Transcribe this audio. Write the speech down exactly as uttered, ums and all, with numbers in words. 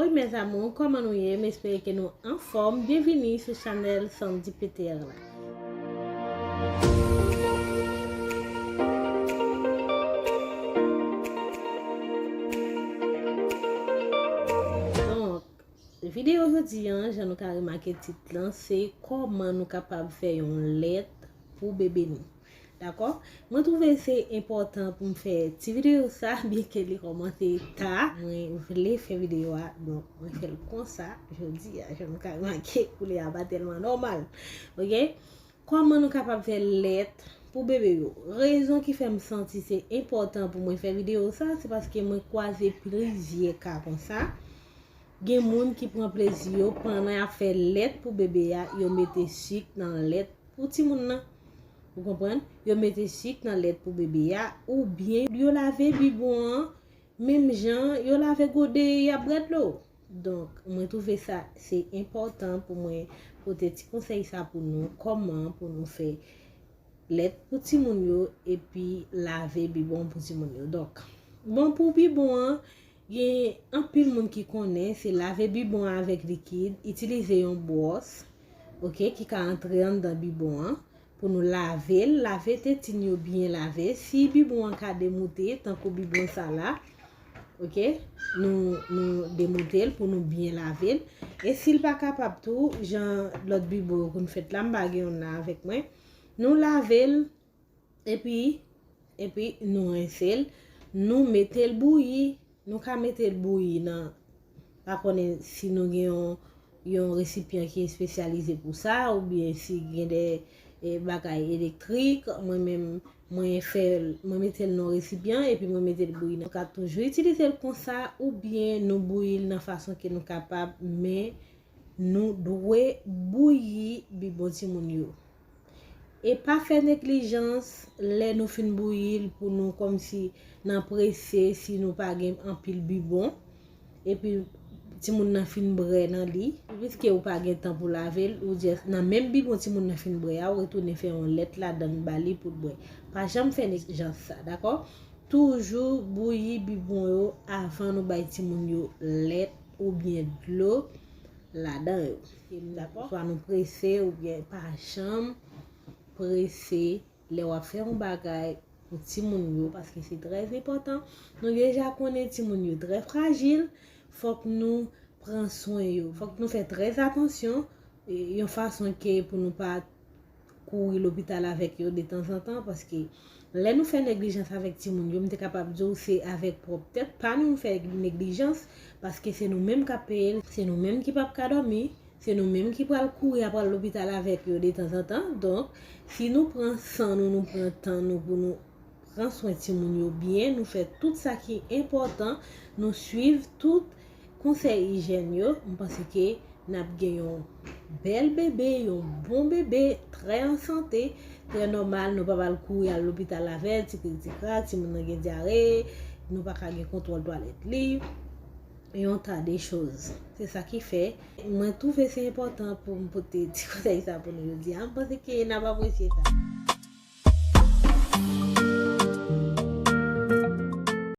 Oi mes amours, kòman nou ye? M espere ke nou anfòm. Byenvini sou chanèl Sandy Peter la. Donk, videyo jodi an, jan nou ka remake tit lan, se kòman nou kapab fè yon lèt pou bebe nou. Dakò? Mwen twouve se enpòtan pou m fè ti videyo sa, byenke li kòmanse ta. Mwen vle fè videyo a, donk mwen fè l konsa jodi a, jan nou ka remake koulè a pa tèlman nòmal. Oke? Kòman nou kapab fè lèt pou bebe yo? Rezon ki fè m santi se enpòtan pou mwen fè videyo sa, se paske mwen kwaze plizyè ka konsa. Gen moun ki pran plezi yo pandan y ap fè lèt pou bebe a, yo mete sik nan lèt pou timoun nan. Ou konprann? Yo mete sik nan lèt pou bebe a, oubyen yo lave bibwon an, menm jan yo lave gode y ap bwè dlo. Donk, mwen twouve sa, se enpòtan pou mwen pote ti konsèy sa pou nou, kòman pou nou fè lèt pou timoun yo, epi lave bibwon pou timoun yo. Donk, bon, pou bibwon an, gen anpil moun ki konnen, se lave bibwon an avèk likid, itilize yon bwòs, oke, ki ka antre anndan bibwon an, pou nou lave l, lave tetin yo byen lave. Si bibwon an ka demoute, tankou bibwon sa la, oke, nou, nou demoute l pou nou byen lave l. E si l pa kapab tou, jan lòt bibwon yo konn fèt la, m pa gen youn la avèk mwen, nou lave l, epi, epi nou rense l, nou mete l bouyi, nou ka mete l bouyi nan, pa konnen si nou gen yon, yon resipyan ki espesyalize pou sa, oubyen si gen de, e, bagay elektrik, mwen menm, mwen fè l, mwen mete l nan resipyan, epi mwen mete l bouyi nan. Nou ka toujou itilize l konsa, oubyen nou bouyi l nan fason ke nou kapab, men nou dwe bouyi bibwon timoun yo. E pa fè neglijans lè nou fin bouyi l pou nou kòmsi nan prese si nou pa gen anpil bibwon. Epi timoun nan fin bwè nan li. Piske ou pa gen tan pou lave l, ou just nan menm bibwon timoun nan fin bwè a, ou retounen fè yon lèt ladan l ba li pou l bwè. Pa janm fè neglijans sa, dakò? Toujou bouyi bibwon yo avan nou bay timoun yo lèt oubyen dlo ladan yo. Dakò? Swa nou prese oubyen pa janm prese lè w ap fè yon bagay pou timoun yo, paske se trè enpòtan. Nou deja konnen timoun yo trè frajil, fòk nou pran swen yo. Fòk nou fè trè atansyon, e, yon fason ke pou nou pa kouri lopital avèk yo detanzantan, paske lè nou fè neglijans avèk timoun yo, m te kapab di w se avèk pwòp tèt pa nou nou fè neglijans, paske se nou menm k ap peye l, se nou menm ki p ap ka dòmi, se nou menm ki pral kouri ap al lopital avèk yo detanzantan. Donk, si nou pran san nou, nou pran tan nou pou nou pran swen timoun yo byen, nou fè tout sa ki enpòtan, nou swiv tout konsèy ijyèn yo, m panse ke n ap gen yon bèl bebe, yon bon bebe, trè an sante, trè nòmal, nou pa pral kouri al lopital avè l, tikrik tikrak, timoun nan gen dyare, nou pa ka gen kontwòl twalèt li, yon ta de choz. Se sa ki fè, mwen twouve se enpòtan pou m pote ti konsèy sa pou nou jodi a. M panse ke n ap apresye sa.